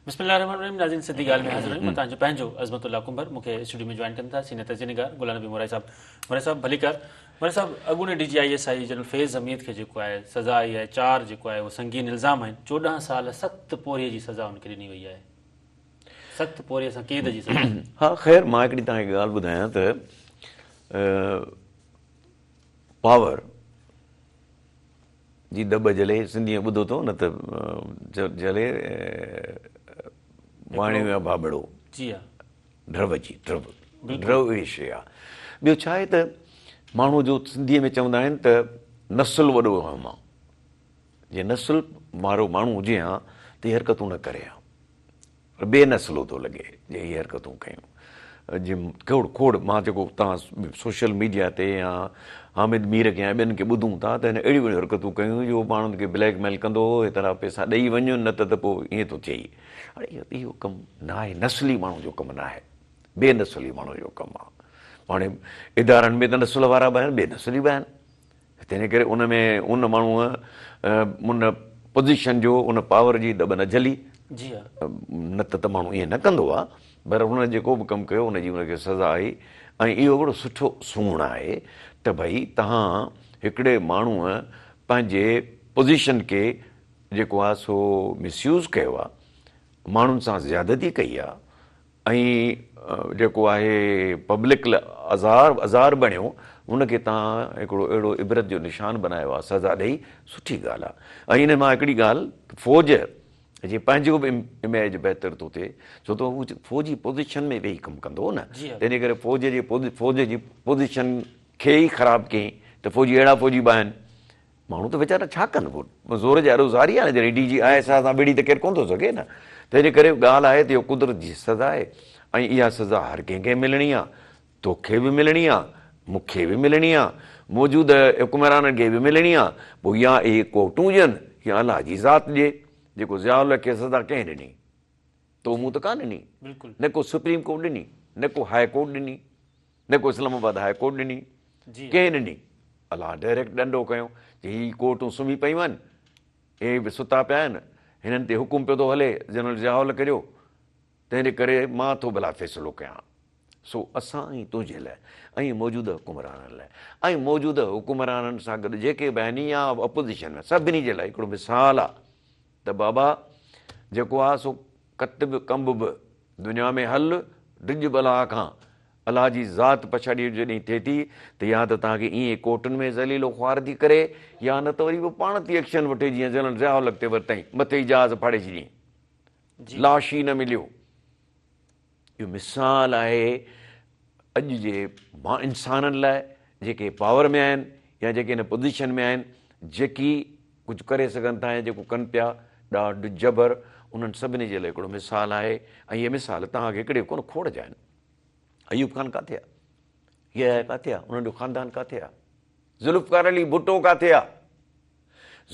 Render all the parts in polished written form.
بسم الله الرحمن الرحيم ناظرين سڌي ڳالهه ۾ حاضر آهيون مان توهان جو پنهنجو عظمت الله ڪنڀر مون کي اسٽوڊيو ۾ جوائن ڪن ٿا سينيئر تجزيه نگار غلام نبي مورائي صاحب مورائي صاحب ڀليڪار مورائي صاحب اڳوڻي D G I S I general Faiz Hameed کي جيڪو آهي سزا آئي آهي چار جيڪو آهي اهو سنگين الزام آهن 14 سال سخت پورهيي جي سزا ان کي ڏني وئي آهي سخت پورهيي سان قيد جي سزا. ها خير مان هڪڙي توهان کي ڳالهه ٻڌايان ته پاور جي دٻ جهلي سنڌيء ۾ ٻڌو اٿو نه ته جهلي واڻيو يا ڀاڀڙو جي ها ڊرو جي ڊرو ڊرو اهڙي شيء آهي ٻيو ڇا آهي ته ماڻهو جو سنڌيء ۾ چوندا آهن ته نسل وڏو اهم آهي جي نسل وارو ماڻهو هجي ها ته اهي حرڪتون نه ڪري ها پر بي نسلو ٿو لڳي جي اهي حرڪتون ڪيون جي کوڙ کوڙ مان جيڪو توهان سوشل ميڊيا تي يا حامد مير کي يا ٻين کي ٻڌون ٿا ته هن اهڙيون اهڙيون حرڪتون ڪيون جو ماڻهن کي بليڪ ميل ڪندو هو هيترا پئسا ڏئي وڃ نه ته ته پوء ائين ٿو ٿئي اڙي اهو ڪم نه آهي نسلي ماڻهو جو ڪم نه آهي بي نسلي ماڻهو جو ڪم آهي هاڻي ادارن ۾ ته نسل وارا به آهن بي نسلي به آهن تنهن ڪري ان ۾ ان ماڻهوء ان پوزيشن جو ان پاور جي دٻ نه جهلي. جي ها. نه ته ته ماڻهو ائين نه ڪندو آ. پر هن جيڪو به ڪم ڪيو ان جي ان کي سزا آئي ۽ اهو هڪڙو سٺو سوڻ آهي ته ڀئي توهان هڪڙي ماڻهوء پنهنجي پوزيشن کي جيڪو آ سو مس يوز ڪيو آ، ماڻهن سان زيادتي ڪئي آ ۽ جيڪو آهي پبلڪ لاء آزار آزار بڻيو ان کي توهان هڪڙو اهڙو عبرت جو نشان بنايو آهي سزا ڏئي سٺي ڳالهه آهي ۽ ان مان هڪڙي ڳالهه فوج جي پنهنجو به اميج بهتر ٿو ٿئي ڇو ته هو فوجي پوزيشن ۾ ويهي ڪم ڪندو هو نه تنهن جي ڪري فوج جي فوج جي پوزيشن کي ئي خراب ڪيائين ته فوجي اهڙا فوجي به آهن ماڻهو ته ويچارا ڇا ڪن پوء زور جي آڏو زاري آهي نه جڏهن ڊي جي I S I سان وڙهي ته ڪير ڪونه ٿو سگهي نه تنهن جي ڪري ڳالهه آهي ته اهو قدرت جي سزا آهي ۽ اها سزا هر ڪنهن کي ملڻي آهي توکي به ملڻي آهي مون کي به ملڻي آهي موجوده حڪمرانن کي به ملڻي آهي پوء يا اهي ڪورٽون ڏين يا الله جي ذات ڏي جيڪو ضياء الحق کي سزا ڪنهن ڏني تو مون ته ڪانه ڏني نه ڪو سپريم ڪورٽ ڏني نه ڪو هاء ڪورٽ ڏني نه ڪو اسلام آباد هاء ڪورٽ ڏني، ڪنهن ڏني؟ الله ڊائريڪٽ ڏنڊو ڪيو، چي هي ڪورٽون سمهي پيون آهن، هي به ستا پيا آهن، هنن تي حڪم پيو ٿو هلي جنرل ضياء الحق جو، تنهن جي ڪري مان ٿو ڀلا فيصلو ڪيان. سو اسان ۽ تنهنجي لاء ۽ موجوده حڪمرانن لاء ۽ موجوده حڪمرانن سان گڏ جيڪي به آهن يا اپوزيشن ۾ سڀني جي لاء هڪڙو مثال آ ته بابا جيڪو آ سو ڪت به ڪنب به دنيا ۾ هل، ڊڄ به الله کان. الله جي ذات پڇاڙيء جو جڏهن ٿئي ٿي ته يا ته توهان کي ائين ڪورٽن ۾ ذليل و خوار ٿي ڪري يا نه ته وري به پاڻ ٿي ايڪشن وٺي جيئن جنرل ضياء الحق تي ورتائين، مٿي ئي جهاز ڦاڙي ڇڏيائين. لاش ئي نه مليو. اهو مثال آهي اڄ جي انسانن لاء جيڪي پاور ۾ آهن يا جيڪي هن پوزيشن ۾ آهن جيڪي ڪجهه ڪري سگهن ٿا يا جيڪو ڪن پيا، ڏاڍ، جبر، انهن سڀني جي لاء هڪڙو مثال آهي ۽ اهي مثال توهان کي هڪڙي ڪونه کوڙ جا آهن. ايوب خان ڪاٿي آ؟ يحيٰ ڪاٿي آ؟ انهن جو خاندان ڪاٿي آ؟ ذوالفقار علي ڀٽو ڪاٿي آ؟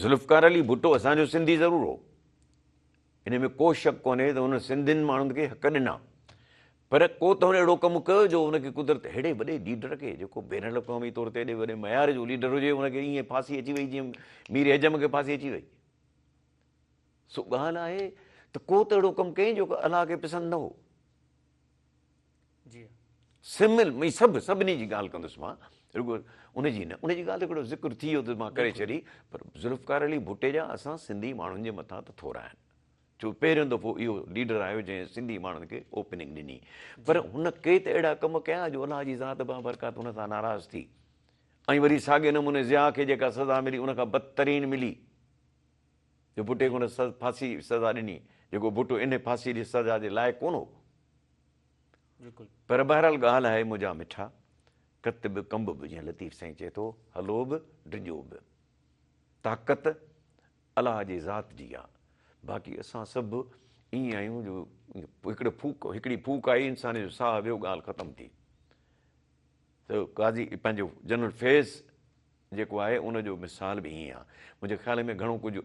ذوالفقار علي ڀٽو اسان جو سنڌي ضرور هو. ان ۾ ڪو شڪ ڪونهي ته هن سنڌين ماڻهن کي حق ڏنا پر ڪو ته هن اهڙو ڪم ڪيو جو هن کي قدرت ههڙي وڏي ليڊر کي جيڪو بين الاقوامي طور تي ايڏي وڏي معيار جو ليڊر هجي ان کي ائين ڦاسي اچي وئي جيئن مير حجم کي ڦاسي اچي وئي. سو ڳالهه آهي ته ڪو ته اهڙو ڪم ڪيائين جيڪو الله کي پسند نه هو. جي سمل مئي سڀ سڀني جي ڳالهه ڪندس مان رڳو ان جي نه ان جي ڳالهه هڪڙو ذڪر ٿي ويو ته مان ڪري ڇڏي پر ذوالفقار علي ڀٽي جا اسان سنڌي ماڻهن جي مٿان ته ٿورا آهن ڇو پهريون دفعو اهو ليڊر آيو جنهن سنڌي ماڻهن کي اوپننگ ڏني پر هن ڪي ته اهڙا ڪم ڪيا جو الله جي ذات بابرڪات ان سان ناراض ٿي ۽ وري ساڳي نموني ضياء کي جيڪا سزا ملي ان کان بدترين ملي جو ڀٽي کي هن ڦاسي سزا ڏني جيڪو ڀٽو ان ڦاسي جي سزا جي لائق ڪونه هو پر بهرحال ڳالهه آهي منهنجا مٺا، ڪت به ڪنب به جيئن لطيف سائين چئي ٿو، هلو به ڊڄو به. طاقت الله جي ذات جي آ. باقي اسان سڀ ائين آهيون جو هڪڙي ڦوڪ هڪڙي ڦوڪ آئي انسان جو ساهه ويو ڳالهه ختم ٿي. ته قاضي پنهنجو جنرل فيض جيڪو آهي ان جو مثال به ائين آهي. منهنجي خيال ۾ گهڻو ڪجهه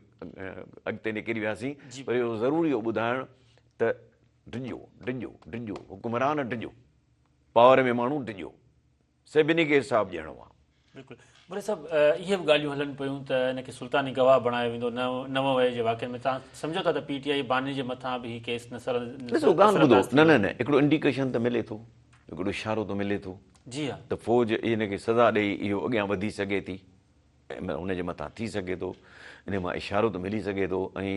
اڳتي نڪري وياسين پر اهو ضروري هو ٻڌائڻ ته ڊڄو، ڊڄو، ڊڄو، حڪمران ڊڄو، پاور ۾ ماڻهو ڊڄو، سڀني کي حساب ڏيڻو آهي. بلڪل مري صاحب اهي به ڳالهيون هلن پيون ته ان کي سلطاني گواهه بڻايو ويندو 9 مئي جي واقعن ۾ توهان سمجهو ٿا ته پي ٽي آء باني جي مٿان به هي ڪيس نثر ڏسو ڳالهه ٻڌو نه نه نه هڪڙو انڊيڪيشن ته ملي ٿو هڪڙو اشارو ته ملي ٿو جي ها ته فوج ان کي سزا ڏئي اهو اڳيان وڌي سگهي ٿي ان جي مٿان ٿي سگهي ٿو ان مان اشارو ته ملي سگهي ٿو ۽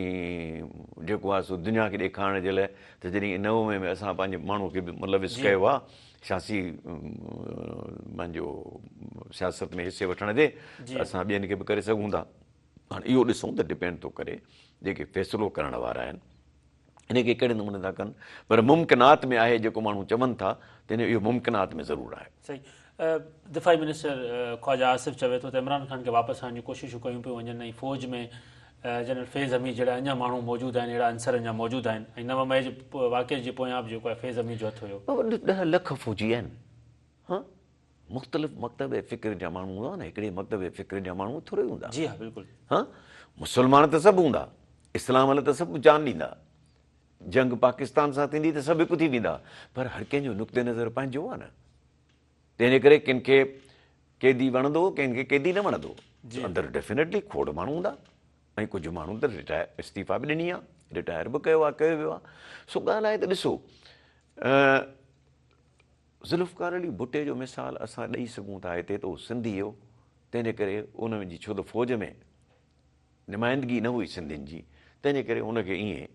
جيڪو آهي سو دنيا کي ڏيکارڻ جي لاء ته جڏهن 9 مئي ۾ اسان پنهنجي ماڻهو کي به ملوث ڪيو آهي سياسي پنهنجو سياست ۾ حصي وٺڻ جي ته اسان ٻين کي به ڪري سگهون ٿا هاڻي اهو ڏسون ته ڊپينڊ ٿو ڪري جيڪي فيصلو ڪرڻ وارا آهن ان کي ڪهڙي نموني ٿا ڪن پر ممڪنات ۾ آهي جيڪو ماڻهو چون ٿا ته اهو ممڪنات ۾ ضرور آهي. صحيح دفاعي منسٽر خواجه آصف چوي ٿو ته عمران خان کي واپس آڻڻ جون ڪوششون ڪيون پيون وڃن ۽ فوج ۾ جنرل فيض حميد جهڙا اڃا ماڻهو موجود آهن اهڙا عنصر اڃا موجود آهن ۽ 9 مئي جي واقعي جي پويان به جيڪو آهي فيض حميد جو هٿ هيو. بابا 10 لک فوجي آهن ها مختلف مڪتب فڪر جا ماڻهو هوندا نه هڪڙي مڪتب فڪر جا ماڻهو ٿوري هوندا. جي ها بلڪل. ها مسلمان ته سڀ هوندا اسلام لاء ته سڀ جان ڏيندا جنگ پاڪستان سان ٿيندي ته سڀ هڪ ٿي ويندا پر هر ڪنهن جو نقطه نظر پنهنجو آهي نه تنهن ڪري ڪن کي قيدي وڻندو ڪنهن کي قيدي نه وڻندو اندر ڊيفينيٽلي کوڙ ماڻهو هوندا ۽ ڪجهه ماڻهو ته رٽائر استعيفا به ڏني آهي رٽائر به ڪيو آهي ڪيو ويو آهي سو ڳالهه آهي ته ڏسو ذوالفقار علي ڀٽي جو مثال اسان ڏئي سگهون ٿا هتي ته هو سنڌي هو تنهن جي ڪري ان جي ڇو ته فوج ۾ نمائندگي نه هئي سنڌين جي تنهن جي ڪري ان کي ائين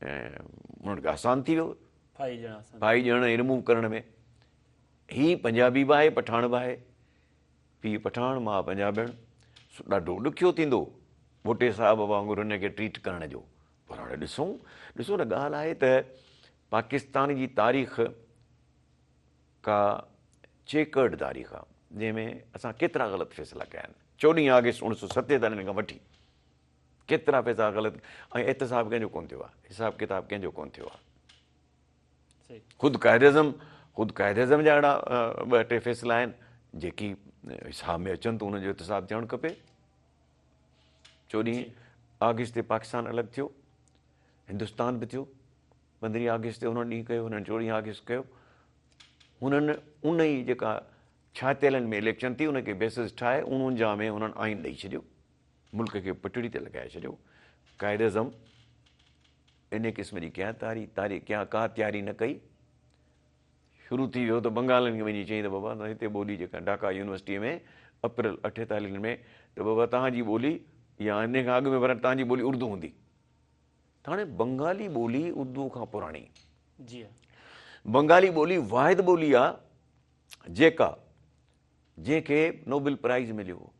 انهن کي آسان ٿي ويو ڦاهي ڏيڻ ۽ رموو ڪرڻ ۾ هي پنجابي به آهي پٺاڻ به آهي پيء پٺاڻ ماء پنجابڻ سو ڏاڍو ڏکيو ٿيندو ڀٽي صاحب وانگر هن کي ٽريٽ ڪرڻ جو پر هاڻي ڏسون ڏسو نه ڳالهه آهي ته پاڪستان جي تاريخ ڪا چيڪرڊ تاريخ آهي جنهن ۾ اسان ڪيترا غلط فيصلا ڪيا آهن 14 آگسٽ 1947 کان وٺي ڪيترا فيصلا غلط ۽ احتساب ڪنهن جو ڪونه ٿيو آهي حساب ڪتاب ڪنهن جو ڪونه ٿيو آهي خود قائداعظم خود قائداعظم جا اهڙا ٻه ٽي فيصلا آهن جيڪي حساب ۾ اچن ته انهن جو احتساب ٿيڻ کپي. 14 آگسٽ تي پاڪستان الڳ ٿيو، هندستان به ٿيو، 15 آگسٽ تي انهن ڏينهن ڪيو، هنن 14 آگسٽ ڪيو. هنن ان ئي جيڪا ڇاهتيلن ۾ اليڪشن ٿي ان کي بيسس ٺاهي 49 ۾ هنن آئين ڏئي ڇڏيو، ملڪ کي پٽڙي تي لڳائي ڇڏيو. قائداعظم انهيء قسم جي ڪا تاري تاري ڪا ڪا تياري نه ڪئي. شروع ٿي ويو ته بنگالين کي وڃي چيائين ته بابا هتي ٻولي جيڪا ڍاڪا يونيورسٽيء ۾ اپريل اٺيتاليهن ۾ ته بابا توهان جي ٻولي يا انهيء کان اڳ ۾ پر توهان جي ٻولي اردو هوندي. ته هاڻي بنگالي ٻولي اردوء کان پراڻي. جي ها. بنگالي ٻولي واحد ٻولي آ جيڪا جنهن کي نوبل پرائيز مليو هو.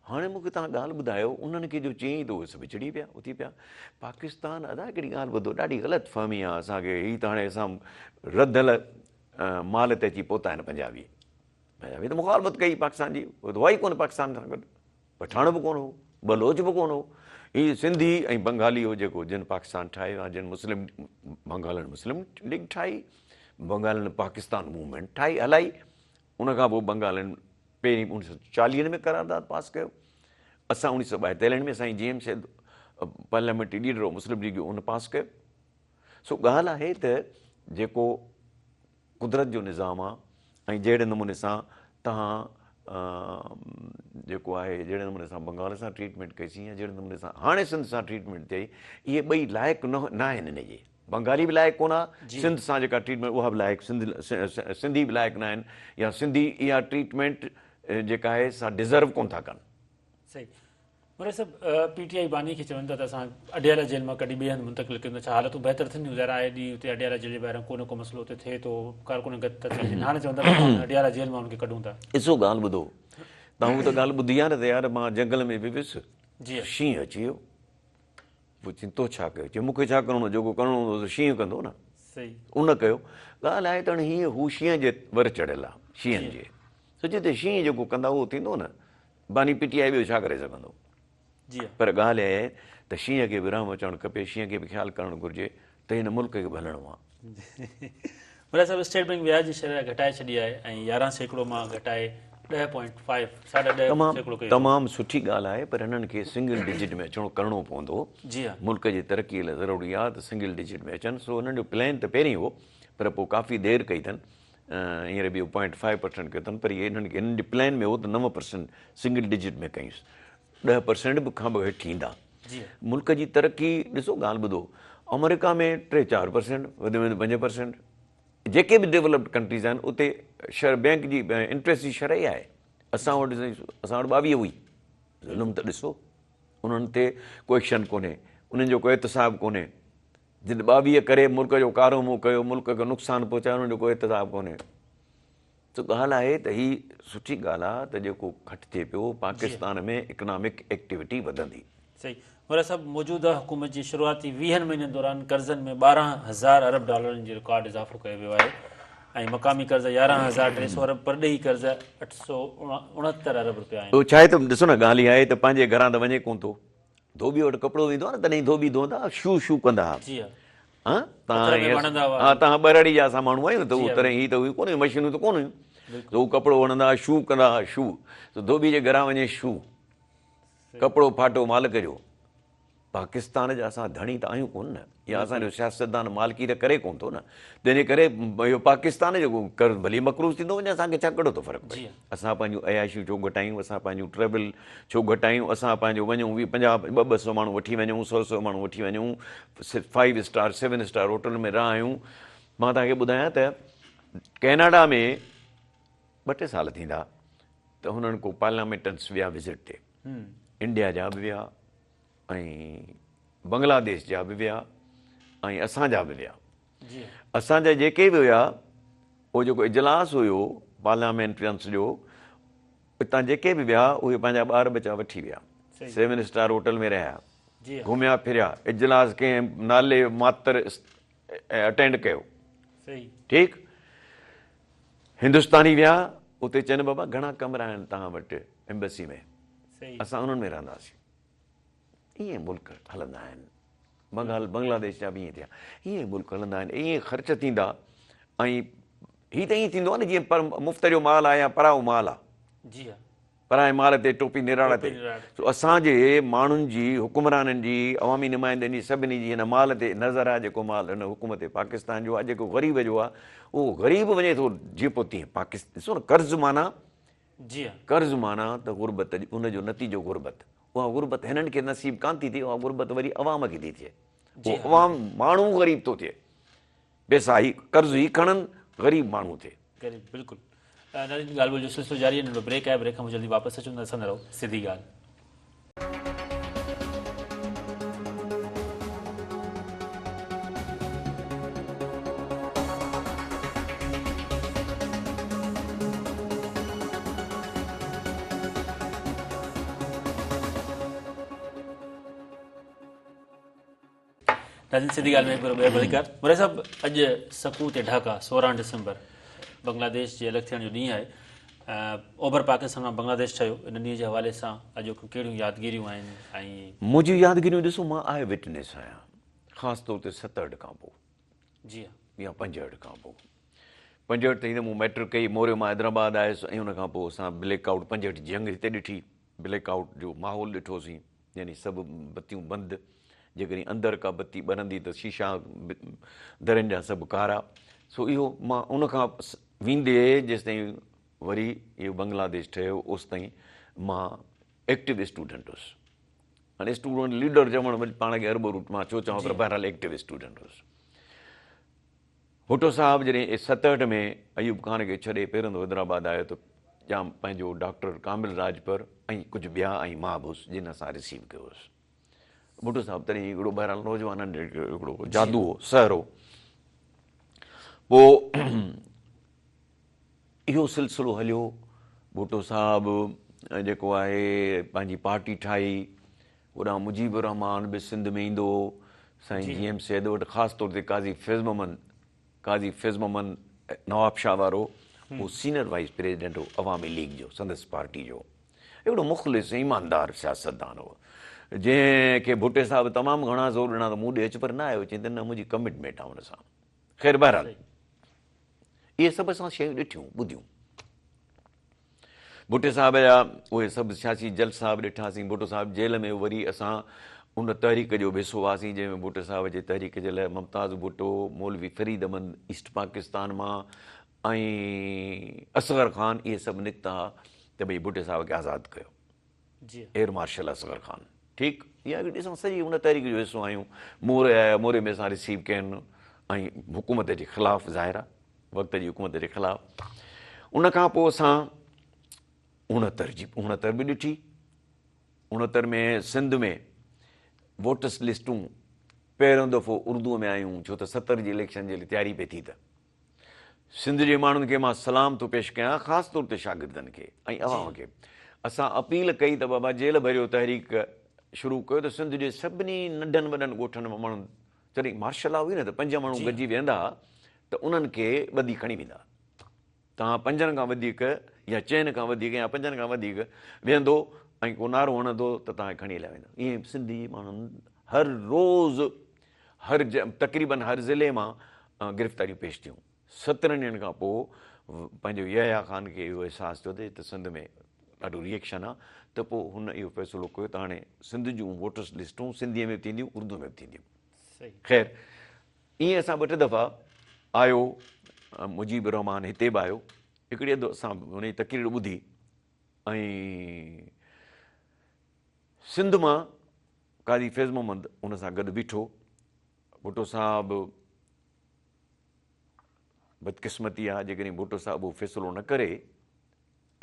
هاڻي مون کي توهان ڳالهه ٻڌايو انهن کي جو چيائين ته اهي سڀ چڙي پيا اٿي پيا پاڪستان ادا هڪڙي ڳالهه ٻڌو ڏاڍي غلط فهمي آهي اسان کي هي ته هاڻي اسان رڌل مال تي اچي پهتا آهن پنجابي پنجابي ته مخالفت ڪئي پاڪستان جي هو ته هئا ئي ڪونه پاڪستان سان گڏ پٺاڻ به ڪونه هو بلوچ به ڪونه هو هي سنڌي ۽ بنگالي هو جيڪو جن پاڪستان ٺاهيو آهي جن مسلم بنگالن مسلم ليگ ٺاهي بنگالن پاڪستان موومينٽ ٺاهي هلائي ان کان پوء بنگالين پهرين اوڻيهه سؤ چاليهن ۾ قرارداد پاس ڪيو. اسان اوڻيهه سؤ ٻائيتاليهن ۾ سائين G M Syed parliamentary leader هو مسلم ليگ جو ان پاس ڪيو. سو ڳالهه آهي ته جيڪو قدرت جو نظام آ ۽ جهڙي نموني سان توهان جيڪو آهي جهڙي نموني سان بنگال سان ٽريٽمينٽ ڪئي سين يا جهڙي نموني سان هاڻي سنڌ سان ٽريٽمينٽ ٿئي اهي ٻئي لائق نه آهن ان جي. بنگالي به لائق ڪونه آ سنڌ سان جيڪا ٽريٽمينٽ اها به لائق سنڌ سنڌي به لائق نه آهن يا سنڌي اها ٽريٽمينٽ جيڪا آهي سا ڊزرو ڪونه ٿا ڪن. صحيح مري صاحب پي ٽي آئي باني کي چون ٿا ته اسان اڊيالا جيل مان ڪڍي ٻئي هنڌ منتقل ڪيون ٿا ڇا حالتون بهتر ٿينديون ظاهر آهي ڏينهن اتي اڊيالا جيل جي ٻاهران ڪو نه ڪو مسئلو اتي ٿئي ٿو ڪارڪن گڏ ٿا ٿي وڃن هاڻي چون ٿا ته اسان اڊيالا جيل مان ان کي ڪڍون ٿا. ڏسو ڳالهه ٻڌو توهان هو ته ڳالهه ٻڌي آهي نه ته يار مان جنگل ۾ به ويس شينهن اچي ويو. پوء چيائين تو ڇا ڪيو؟ چيائين مون کي ڇا ڪرڻو جيڪو ڪرڻو هوندو سو شينهن ڪندو نه. ان ڪيو. ڳالهه آهي ته هاڻي هيء هو شينهن جي ور چڙهيل آهي، شينهن جي. سو جتي شينهن جيڪو ڪندا اهو ٿيندو نه. باني پي ٽي آء ٻيو ڇا ڪري سگهندو. پر ڳالهه اها آهي ته شينهن کي به رحم اچڻ کپي، شينهن کي به خيال ڪرڻ گهرجي ته هن ملڪ کي به هلڻو آهي. ملا صاحب اسٽيٽ بئنڪ وياج جي شرح گهٽائي ڇڏي آهي ۽ 11% مان گهٽائي 10.5 ساڍا ڏهه سيڪڙو ڪئي اٿن. تمام سٺي ڳالهه آهي پر هنن کي سنگل ڊجٽ ۾ اچڻو ڪرڻو پوندو جي ها. ملڪ جي ترقي لاء ضروري آهي ته سنگل ڊجٽ ۾ اچن سو هنن جو پلان ته پهرين هو پر پوء ڪافي دير ڪئي اٿن هينئر به اهو پوائنٽ فائيو پرسنٽ ڪيو اٿن پر اهي انهن کي هنن جي پلان ۾ هو ته 9% سنگل ڊجٽ ۾ ڪيونس 10% به کان به هيٺ ايندا. ملڪ جي ترقي ڏسو ڳالهه ٻڌو آمريڪا ۾ 3 4% وڌ ۾ وڌ 5% جيڪي به ڊيولپڊ ڪنٽريز آهن اتي شرح بينڪ جي انٽريسٽ جي شرح ئي آهي اسان وٽ اسان وٽ 22 هئي ظلم ته ڏسو انهن تي ڪو ايڪشن ڪونهي انهن جو ڪو احتساب ڪونهي جن 22 ڪري ملڪ جو ڪارو منهن ڪيو ملڪ کي نقصان پهچايو انهن جو ڪو احتساب ڪونهي سو ڳالهه آهي ته هي سٺي ڳالهه آهي ته جيڪو گهٽ ٿئي پيو پاڪستان ۾ اڪنامڪ ايڪٽيوٽي وڌندي. صحيح مولوي صاحب موجوده حڪومت جي شروعاتي ويهن مهينن دوران قرضن ۾ 12 هزار ارب ڊالرن جي رڪارڊ اضافو ڪيو ويو آهي ۽ مقامي قرض 11,300 ارب پرڏيهي قرض 869 ارب رپيا آهن. اهو ڇا آهي ته ڏسو نه ڳالهه اها آهي ته پنهنجي گهران ته وڃي ڪونه ٿو ڌوٻي وٽ ڪپڙو ويندو آهي نه تڏهن ڌوٻي ڌوئندا ها شو شو ڪندا ها جي ها ها پٿر ۾ وڻندا هئا ها تهان ٻهراڙي جا اسان ماڻهو آهيون ته اهو تڏهن هي ته هيون ڪونه هيون مشينون ته ڪونه هيون ته هو ڪپڙو وڻندا ها شو ڪندا ها شو ته ڌوٻي جي گهران وڃي شو ڪپڙو ڦاٽو مالڪ جو. پاڪستان جا اسان ڌڻي ته آهيون ڪونه نه يا اسان جو سياستدان مالڪي ته ڪري ڪونه ٿو نه تنهن جي ڪري اهو پاڪستان جو قرض ڀلي مقروض ٿيندو وڃي اسان کي ڇا ڪهڙو ٿو فرق پئي اسان پنهنجون عياشيون ڇو گهٽايون اسان پنهنجون ٽريول ڇو گهٽايون اسان پنهنجو وڃون ويهه پنجاهه ٻه ٻه سو ماڻهو وٺي وڃون سو سو ماڻهو وٺي وڃون five star seven star hotel ۾ رهايون مان توهان کي ٻڌايان ته ڪيناڊا ۾ ٻه ٽي سال ٿيندا ته هنن ڪو پارليامينٽنس ويا وزٽ تي انڊيا جا به ويا ۽ بنگلاديش جا به ويا ۽ اسان جا به ويا اسان جا جيڪي به هيا اهو جيڪو اجلاس هيو پارليامينٽرينس جو اتان جيڪي به ويا اهي پنهنجا ٻار ٻچا وٺي ويا سيون اسٽار هوٽل ۾ رهيا گهميا ڦريا اجلاس ڪنهن نالي ماتر اٽينڊ ڪيو ٺيڪ هندستاني ويا اتي چين بابا گهڻا ڪمرا آهن توهان وٽ ايمبسي ۾ اسان انهن ۾ رهنداسين ائين ملڪ هلندا آهن بنگال بنگلاديش جا به ائين ٿيا ائين ملڪ هلندا آهن ائين خرچ ٿيندا ۽ هي ته ائين ٿيندو آهي نه جيئن پر مفت جو مال آهي يا پرائو مال آهي جي ها پرائي مال تي ٽوپي نراڙ تي سو اسان جي ماڻهن جي حڪمرانن جي عوامي نمائندن جي سڀني جي هن مال تي نظر آهي جيڪو مال هن حڪومت پاڪستان جو آهي جيڪو غريب جو آهي اهو غريب وڃي ٿو جيئن پوء تيئن پاڪستان ڏسو نه قرض معنيٰ جي ها قرض معنيٰ ته غربت ان جو نتيجو غربت اها غربت هنن کي نصيب ڪانه ٿي ٿئي اها غربت وري عوام کي ٿي ٿئي جي اهو عوام ماڻهو غريب ٿو ٿئي پيسا هي قرض هي کڻن غريب ماڻهو ٿئي. غريب بلڪل ناظرين ڳالهه ٻولهه جو سلسلو جاري آهي ننڍڙو بريڪ آهي بريڪ کان پوء جلدي واپس اچون ٿا ڏسندا رهو سڌي ڳالهه. ناظرين سڌي ڳالهه ۾ هڪ ڀيرو ٻيهر ڀليڪار مورائي صاحب اڄ سقوط ڍاڪا 16 ڊسمبر بنگلاديش جي الڳ ٿيڻ جو ڏينهن آهي اوڀر پاڪستان مان بنگلاديش ٺهيو ان ڏينهن جي حوالي سان اڄوڪيون ڪهڙيون يادگيريون آهن ۽ منهنجيون يادگيريون ڏسو مان آء وٽنيس آهيان خاص طور تي 67 کان پوء جي ها يا 65 کان پوء 65 تائين ته مون مئٽرڪ ڪئي موريو مان حيدرآباد آيس ۽ ان کان پوء اسان بليڪ آئوٽ 65 جي جنگ هتي ڏٺي بليڪ آئوٽ جو ماحول ڏٺوسين يعني سڀ بتيون بند، جيڪڏهن اندر ڪا بتي ٻرندي ته شيشا درين جا سڀ ڪارا. سو اهو مان ان کان ويندي جيستائين وري اهو بنگلاديش ٺهيو اوستائين مان ايڪٽو اسٽوڊنٽ هوس. هاڻي اسٽوڊنٽ ليڊر چوڻ وري پاڻ کي هرڀرو مان ڇو چوان پر بهرحال ايڪٽو اسٽوڊنٽ هوس. ڀٽو صاحب جڏهن 67 ۾ ايوب خان کي ڇڏي پهريون دفعو حيدرآباد آيو ته ڄام پنهنجو ڊاڪٽر ڪامل راڄپر ۽ ڪجهه ٻيا ۽ مان به هوس جن اسان رسيو ڪيو هوس. ڀٽو صاحب تڏهن هڪڙو بهرحال نوجوانن جو هڪڙو جادو هو، سحر هو. پوء اهو سلسلو هليو، ڀٽو صاحب جيڪو آهي پنهنجي پارٽي ٺاهي، هوڏانهن مجيب الرحمان به سنڌ ۾ ايندو هو، سائين جي ايم سيد وٽ خاص طور تي قاضي فيض محمد، قاضي فيض محمد نوابشاهه وارو، هو سينئر وائيس پريزيڊنٽ هو عوامي ليگ جو، سندس پارٽي جو هڪڙو مخلص ۽ ايماندار سياستدان هو، جنهن کي ڀٽي صاحب تمام گهڻا زور ڏنا ته مون ڏي اچ پر نه آيو، چيائين ته نه منهنجي ڪمٽمينٽ آهي ان سان. خير بهرحال اهي سڀ اسان شيون ڏٺيون ٻڌيون. ڀٽي صاحب جا اهي سڀ سياسي جلسا به ڏٺاسين. ڀٽو صاحب جيل ۾ وري اسان ان تحريڪ جو به حصو هئاسين جنهن ۾ ڀٽو صاحب جي تحريڪ جي لاء ممتاز ڀٽو، مولوي فريد احمد ايسٽ پاڪستان مان ۽ اصغر خان اهي سڀ نڪتا ته ڀئي ڀٽي صاحب کي آزاد ڪيو. ايئر مارشل اصغر خان ٺيڪ اها هڪڙي اسان سڄي ان تحريڪ جو حصو آهيون. موري آيا موري ۾ اسان رسيو ڪين ۽ حڪومت جي خلاف ظاهر آهي وقت جي حڪومت جي خلاف. ان کان پوء اسان 69 جي 69 به ڏٺي. 69 ۾ سنڌ ۾ ووٽرس لسٽون پهريون دفعو اردوء ۾ آيون ڇو ته 70 جي اليڪشن جي لاء تياري پئي ٿي ته سنڌ جي ماڻهن کي مان سلام ٿو پيش ڪيان خاص طور تي شاگردن کي ۽ عوام کي اسان اپيل ڪئي ته بابا جيل ڀريو تحريڪ شروع ڪيو ته سنڌ جي سڀني ننڍن وڏن ڳوٺن مان ماڻهن جڏهن مارشل لا هئي نه ته پنج ماڻهو گڏجي ويهندا ها ته انهن کي ٻڌي کڻي ويندا توهان پنجن کان وڌيڪ يا چئن کان وڌيڪ يا پنجن کان وڌيڪ ويهندو ۽ ڪو نعرو هڻندو ته توهان کي کڻي هليا ويندا. ائين سنڌي ماڻهن هر روز هر تقريبن هر ضلعي مان گرفتاريون پيش ٿيون. 17 ڏينهن کان پوء پنهنجو يحيٰ خان کي اهو احساس ٿيو ته سنڌ ۾ ڏاڍو ريئڪشن آ ته پوء هن اهو فيصلو ڪيو ته هاڻي سنڌ جون ووٽرس لسٽون سنڌيء ۾ به ٿينديون اردو ۾ به ٿينديون. خير ائين اسان ٻه ٽي دفعا آيو مجيب الرحمان هتي به آيو هڪڙي اڌ اسان هن جي تقرير ٻڌي ۽ سنڌ مان قاضي فيض محمد ان سان گڏ بيٺو. ڀٽو صاحب بدقسمتي آ جيڪڏهن ڀٽو صاحب اهو فيصلو نه ڪري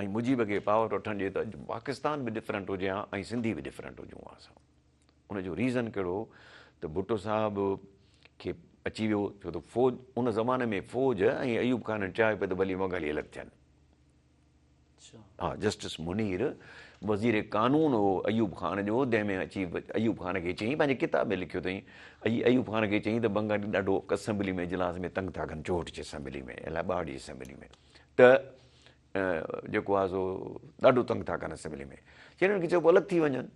۽ مجيب کي پاور وٺڻ ڏي ته اڄ پاڪستان به ڊفرنٽ هجي ها ۽ سنڌي به ڊفرنٽ هجون ها اسان. ان جو ريزن ڪهڙو هو ته ڀٽو صاحب کي اچي ويو ڇو ته فوج ان زماني ۾ فوج ۽ ايوب خان چاهيو پئي ته ڀلي بنگالي الڳ ٿين. ها جسٽس منير وزير قانون هو ايوب خان جو تنهن ۾ اچي ايوب خان کي چيائين پنهنجي ڪتاب ۾ لکيو اٿائين ايوب خان کي چيائين ته بنگالي ڏاڍو اسيمبلي ۾ اجلاس ۾ تنگ ٿا ڪن چوهٺ جي اسيمبلي ۾ الائي ٻاهٺ جي اسيمبلي ۾ ته جيڪو آهي سو ڏاڍو تنگ ٿا ڪن اسيمبلي ۾ چيائين انهن کي چئو الڳ ٿي وڃن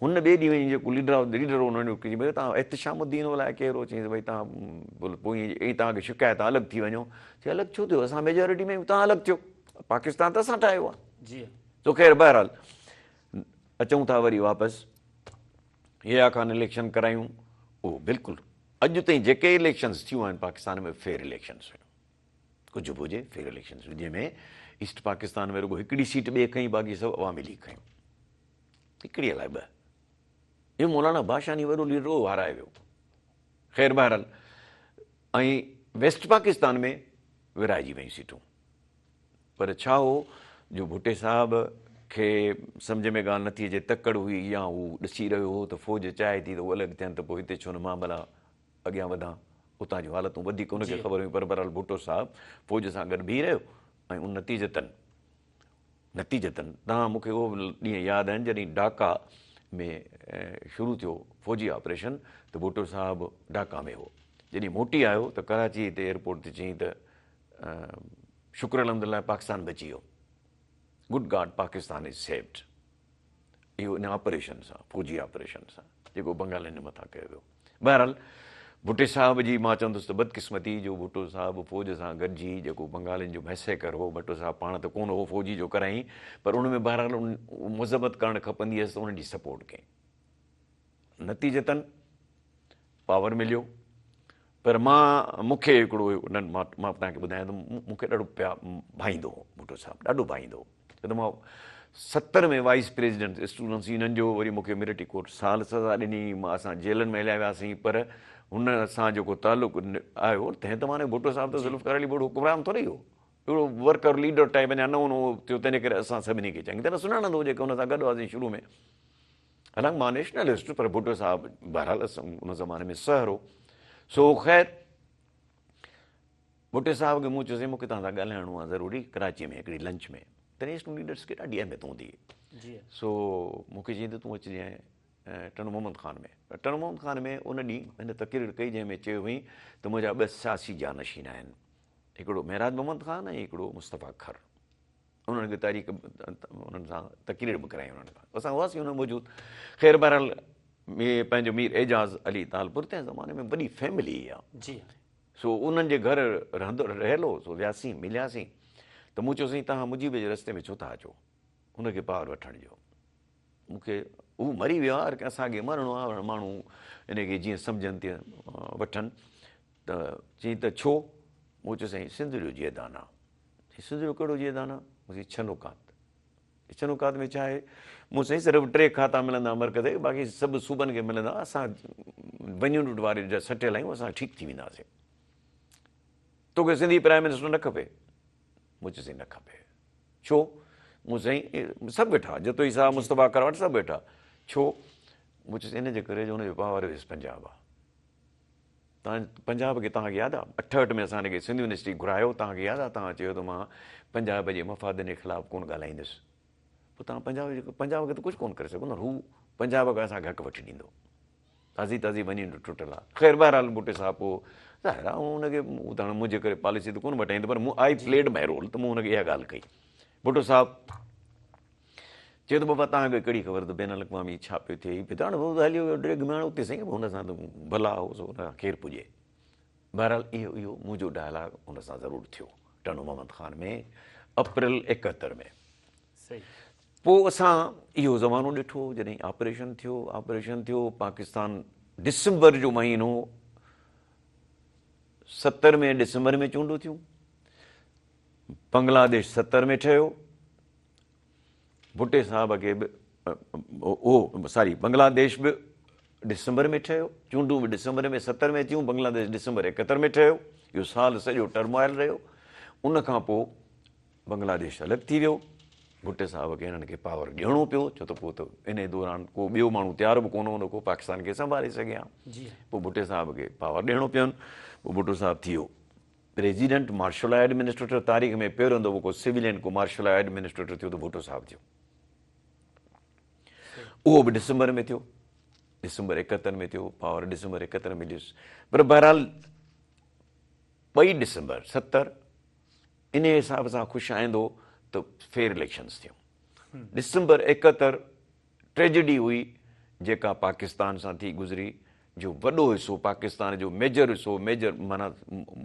هن ٻئي ڏينهن وڃي جيڪو ليڊر ليڊر هو انهن جو چيائين ڀئي توهان احتشام الدين هو الائي ڪير هو چيائينس ڀئي توهان پوء ائين توهان کي شڪايت آهي الڳ ٿي وڃو چي الڳ ڇو ٿيو اسان ميجارٽي ۾ آهيون توهان الڳ ٿيو پاڪستان ته اسان ٺاهيو آهي جي تو خير بهرحال اچون ٿا وري واپس يحيٰ خان اليڪشن ڪرايون اهو بلڪل اڄ تائين جيڪي اليڪشنز ٿيون آهن پاڪستان ۾ فيئر اليڪشنز هيون ڪجهه به هجي فيئر اليڪشنز هيون جنهن ۾ ايسٽ پاڪستان ۾ رڳو هڪڙي سيٽ ٻئي کنئي باقي سڀ عوامي ليگ کنيون هڪڙي الائي ٻه. اهو مولانا ڀاشاني وڏو ليڊر هو هارائي ويو. خير بهرحال ۽ ويسٽ پاڪستان ۾ ورهائجي ويون سيٽون. پر ڇا هو جو ڀٽي صاحب کي سمجهه ۾ ڳالهه نٿي اچي تڪڙ هئي يا هو ڏسي رهيو هو ته فوج چاهي ٿي ته هو الڳ ٿين ته پوء هتي ڇو نه مان ڀلا اڳيان وڌان. اتان جون حالتون وڌيڪ هن کي خبر هيون پر بهرحال ڀٽو صاحب فوج سان گڏ بيهي رهيو ۽ ان نتيجتن نتيجتاً توهان مون کي اهو به ڏينهن ياد آهن جڏهن ڍاڪا ۾ شروع ٿيو فوجي آپريشن ته ڀٽو صاحب ڍاڪا ۾ هو. جڏهن موٽي آيو ته ڪراچي تي ايئرپورٽ تي چيائين ته شڪر الحمدلله پاڪستان بچي ويو. Good God Pakistan is saved. اهو ان آپريشن سان، فوجي آپريشن سان جيڪو بنگالين جي مٿان ڪيو ويو. بهرحال ڀٽي صاحب جي مان چوندس ته بدقسمتي جو ڀٽو صاحب فوج سان گڏجي جيڪو بنگالين جو ميسيڪر هو، ڀٽو صاحب پاڻ ته ڪونه هو فوجي جو ڪرايائين پر ان ۾ بهرحال ان مذمت ڪرڻ کپندي هيس ته انهن جي سپورٽ ڪيائين. نتيجتاً پاور مليو پر مان مون کي هڪڙو انهن مان مان توهان کي ٻڌايان ته مون کي ڏاڍو پيا ڀائيندو هو ڀٽو صاحب ڏاڍو ڀائيندو هو ڇو ته مان 70 ۾ وائيس پريزيڊنٽ اسٽوڊنٽس يونين جو وري مون کي ملٽري ڪورٽ سال سزا ڏني مان اسان جيلن ۾ هليا وياسين پر هن سان جيڪو تعلق آيو تنهن زماني ڀٽو صاحب ته ذوالفقار علي ڀٽو حڪمران ٿوري هو اهڙو ورڪر ليڊر ٽائپ اڃا نئون نئون ٿيو تنهن ڪري اسان سڀني کي چڱي طرح سڃاڻندو هو جيڪي هن سان گڏ هئاسين شروع ۾ حالانڪ مان نيشنلسٽ پر ڀٽو صاحب بهرحال ان زماني ۾ سحر هو سو خير ڀٽي صاحب کي مون چيو سائين مون کي توهان سان ڳالهائڻو آهي ضروري ڪراچي ۾ هڪڙي لنچ ۾ ته نيشنل ليڊرس کي ڏاڍي اهميت هوندي هئي سو مون کي چيائين ته تون اچجانء ٽنڊو محمد خان ۾ ٽنڊو محمد خان ۾ ان ڏينهن هن تقرير ڪئي جنهن ۾ چيو هئائين ته منهنجا ٻه سياسي جانشين آهن هڪڙو معراج محمد خان ۽ هڪڙو مصطفيٰ کر انهن کي تاريخ انهن سان تقرير به ڪرائي انهن کان اسان هئاسين ان موجود خير بهرحال پنهنجو مير اعجاز علي تالپور تنهن زماني ۾ وڏي فيملي هئي جي سو انهن جي گهر رهندو رهيل هو سو وياسين ملياسين ته مون چيو سائين توهان مجيب جي رستي ۾ ڇو ٿا اچو ان کي پاور وٺڻ ڏيو مون کي هو مري ويو آهي اسان کي مرڻو آهي ماڻهو ان کي جيئن سمجهن تيئن وٺن ته چيائين ته ڇو؟ مون چيو سائين سنڌ جو جيئدان آ. چيائين سنڌ جو ڪهڙو جيئدان آ؟ مون چيو ڇهه نقاط. ڇهه نقاط ۾ ڇا آهي؟ مون سائين صرف ٽي کاتا ملندا مرڪز کي باقي سڀ صوبن کي ملندا اسان ون يونٽ واري جا سٽيل آهيون اسان ٺيڪ ٿي وينداسين. توکي سنڌي پرائم منسٽر نه کپي؟ مون چيو سائين نه کپي. ڇو؟ مون سائين سڀ ويٺا جتوئي صاحب مصطفيٰ کروڙ سڀ ويٺا. ڇو؟ مون چيس ان جي ڪري جو ان جو پاور هيس پنجاب آ. تان پنجاب کي توهان کي ياد آ 68 ۾ اسان کي سنڌ يونيورسٽي گهرايو توهان کي ياد آ توهان چيو ته مان پنجاب جي مفادن جي خلاف ڪونه ڳالهائيندس پوء توهان پنجاب جي پنجاب کي ته ڪجهه ڪونه ڪري سگهو نه هو پنجاب کان اسان کي حق وٺي ڏيندو تازي تازي وڃي ٽٽل آ خير بهرحال ڀٽي صاحب پوء ظاهر آ ان کي هو ته هاڻي منهنجي ڪري پاليسي ته ڪونه وٺائيندو پر مون آئي پليڊ مائي رول ته مون هن کي اها ڳالهه ڪئي ڀٽو صاحب چيو ته بابا توهان کي ڪهڙي خبر ته بين الاقوامي ڇا پيو ٿئي هي ته هاڻي هو هليو ويو ڊريگ ۾ هاڻي اتي سائين هن سان ته ڀلا هو سو هن کان ڪير پڄي بهرحال اهو اهو منهنجو ڊائلاگ هن سان ضرور ٿيو ٽنڊو محمد خان ۾ اپريل 71 ۾ پوء اسان اهو زمانو ڏٺو جڏهن آپريشن ٿيو آپريشن ٿيو پاڪستان ڊسمبر جو مهينو 70 ۾ ڊسمبر ۾ چونڊون ٿيون بنگلاديش 70 ۾ ٺهيو ڀٽي صاحب کي به اهو ساري بنگلاديش به ڊسمبر ۾ ٺهيو چونڊون به ڊسمبر ۾ 70 ۾ ٿيون بنگلاديش ڊسمبر 71 ۾ ٺهيو اهو سال سڄو ٽرموائل رهيو ان کان پوء بنگلاديش الڳ ٿي ويو ڀٽي صاحب کي هنن کي پاور ڏيڻو پيو ڇو ته پوء ته ان دوران ڪو ٻيو ماڻهو تيار به ڪونه هوندو ڪو پاڪستان کي سنڀالي سگهي ها پوء ڀٽي صاحب کي پاور ڏيڻو پين پوء ڀٽو صاحب ٿي ويو پريزيڊنٽ مارشل لا ايڊمنسٽريٽر تاريخ ۾ پهريون دفعو ڪو سويلين ڪو مارشل لا ايڊمنسٽريٽر ٿيو ته ڀٽو صاحب ٿيو اهو به ڊسمبر ۾ ٿيو ڊسمبر 71 ۾ ٿيو پاور ڊسمبر 71 مليس پر بهرحال ٻئي ڊسمبر 70 ان حساب سان خوش آئندو ته فيئر اليڪشنز ٿيون ڊسمبر 71 ٽريجڊي هئي جيڪا پاڪستان سان ٿي گذري جو وڏو حصو پاڪستان جو ميجر حصو ميجر معنيٰ